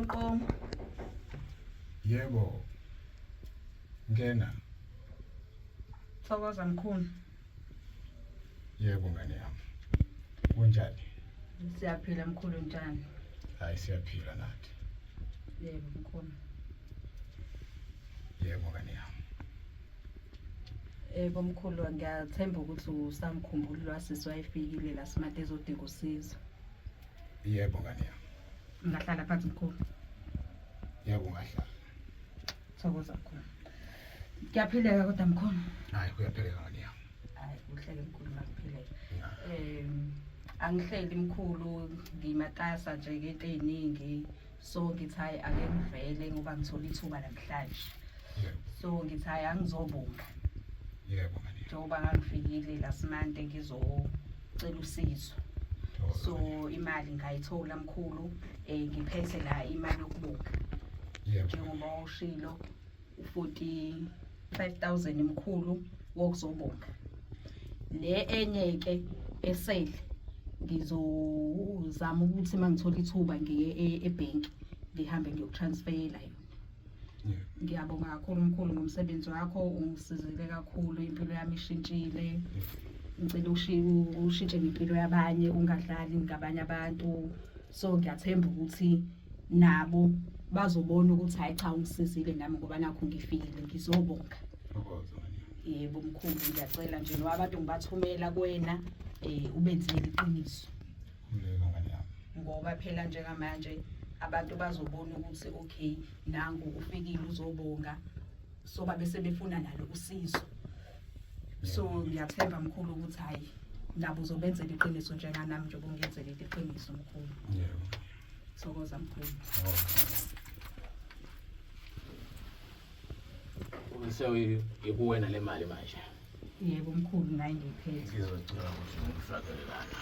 Nqo. Yebo. Ngena. Thokoza mkhulu. Yebo ngane yami. Kunjani? Siyaphila mkhulu, njani? Hayi, siyaphila nathi. Yebo mkhulu. Yebo ngane yami. Yebo mkhulu, ngiyathemba ukuthi usangikhumbula lwasisi wayefikile la simade ezodinga usizo. Yebo ngane yami. Ngingahlala phansi mkhulu? Yebo, ungahlala. Thokoza mkhulu. Kuyaphileka kodwa mkhulu? Hayi, kuyaphileka ngane yami. Hayi, kuhleke mkhulu, makuphileka. Angihleli mkhulu, ngimatasa nje ngento ey'ningi, so ngithi hhayi ake ngivele ngoba ngithola ithuba namhlanje. So ngithi hhayi angizobonga. Yebo ngane yami. Njengoba ngangifikile la simante ngizocela usizo. So imali ngayithola mkhulu, ngiphethe la imali yokubonga. Njengoba ushilo u-45,000 mkhulu wokuzobonga. Le enye ke esele ngizozama ukuthi mangithola ithuba ngiye ebhenki ngihambe ngiyokutransferela yona. Ngiyabonga kakhulu mkhulu ngomsebenzi wakho, ungisizile kakhulu, impilo yami ishintshile. Ngicela ushintshe nempilo yabanye, ungadlali ngabanye abantu. So ngiyathemba ukuthi nabo bazobona ukuthi hayi cha ungisizile nami ngoba nakho ngifikile ngizobonga. Yebo mkhulu, ngiyacela nje noma abantu ngibathumela kuwena, ubenzele iqiniso. Ngoba phela njengamanje abantu bazobona ukuthi okay nangu ufikile uzobonga, so babe sebefuna nalo usizo. So ngiyathemba mkhulu ukuthi hayi nabo uzobenzela iqiniso njenganami njengoba ungenzele iqiniso mkhulu. Yebo. Thokoza mkhulu. Ubese ikuwena le mali manje. Yebo mkhulu, nayi ngiyiphethe. Ngizocela ukuthi ngifakele lana.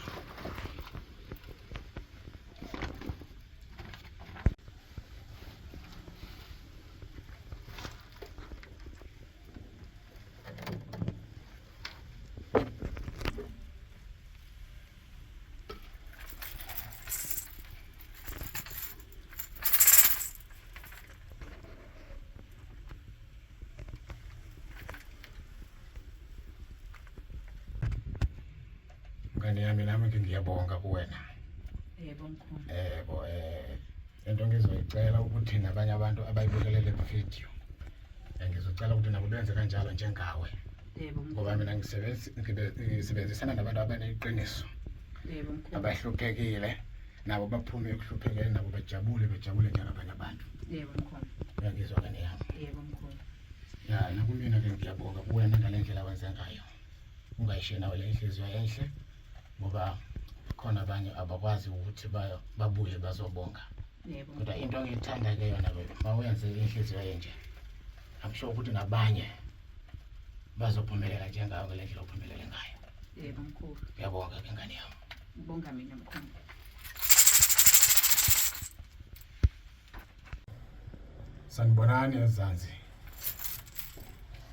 Ngane yami, nami ke ngiyabonga kuwena. Yebo mkhulu. Yebo, into ngizoyicela ukuthi nabanye abantu abayibukele le video, ngizocela ukuthi nabo benze kanjalo njengawe. Yebo mkhulu. Ngoba mina ngisebenzisana nabantu abaneqiniso. Yebo mkhulu. Abahluphekile nabo baphume ekuhluphekeni, nabo bajabule, bejabule njengabanye abantu. Yebo mkhulu. Uyangizwa ngane yami? Yebo mkhulu. Ya, nakumina ke ngiyabonga kuwena ngale ndlela wenze ngayo. Ungayishiyi nawe le inhliziyo enhle, ngoba khona abanye abakwazi ukuthi babuye bazobonga. Yebo. Kodwa into engiyithanda ke yona ke, mawenze inhliziyo enje, I'm sure ukuthi nabanye bazophumelela njengawe ngale ndlela ophumelele ngayo. Yebo mkhulu. Ngiyabonga ke ngane yami. Ngibonga mina mkhulu. Sanibonani eZansi.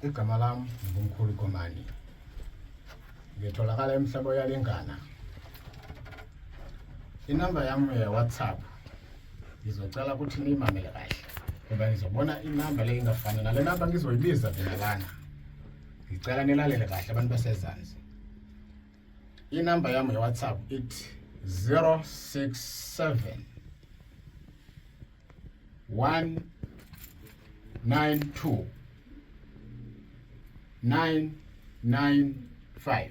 Igama lami nguMkhulu Komani. Ngitholakala emhlaba uyalingana. Inamba yami ye WhatsApp ngizocela ukuthi niyimamele kahle, ngoba nizobona inamba le ingafani nale namba ngizoyibiza mina lana. Ngicela nilalele kahle abantu baseZansi. Inamba yami ye WhatsApp ithi 067 192 995.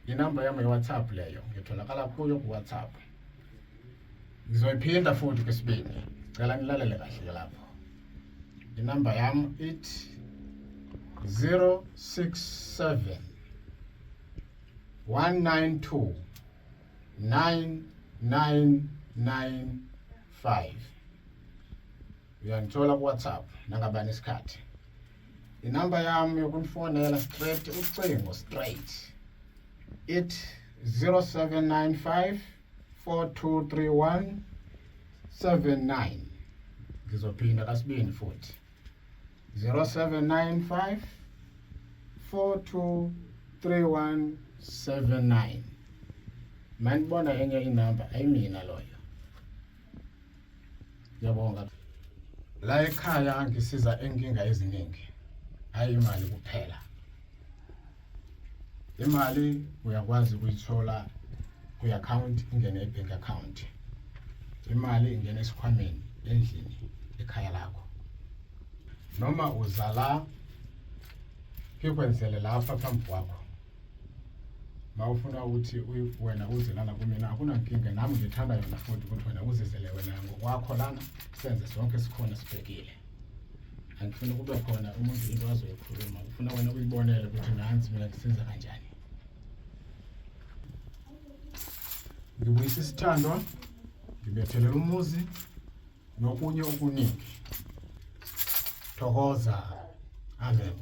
Inamba yami ye WhatsApp leyo, ngitholakala kuyo ku WhatsApp. Ngizoyiphinda futhi kwesibili, cela nilalele kahle ke lapho. Inamba yami ithi 067 192 9995. Uyangithola ku WhatsApp nangabani isikhathi. Inamba yami yokungifonela straight, ucingo straight, it 0795 4231 79. Ngizophinda kasibini futhi, 0795 4231 79. Manibona enye inamba, ayimina loyo. Ngiyabonga. La ekhaya ngisiza enkinga eziningi, hayi imali kuphela. Imali uyakwazi ukuyithola kwi-account, ingene e-bank account. Imali ingena esikhwameni endlini ekhaya lakho. Noma uza la ngikwenzele lapha phambi kwakho. Mawufuna ukuthi wena uze lana kumina akunankinga, nami ngithanda yona futhi ukuthi wena uzizele wena ngokwakho lana, senze sonke sikhona sibhekile. Angifuni kube khona umuntu into azoyikhuluma, ufuna wena uyibonele ukuthi nansi mina ngisiza kanjani. Ngibuyisa isithandwa, ngibethelela umuzi nokunye okuningi. Thokoza. Amen.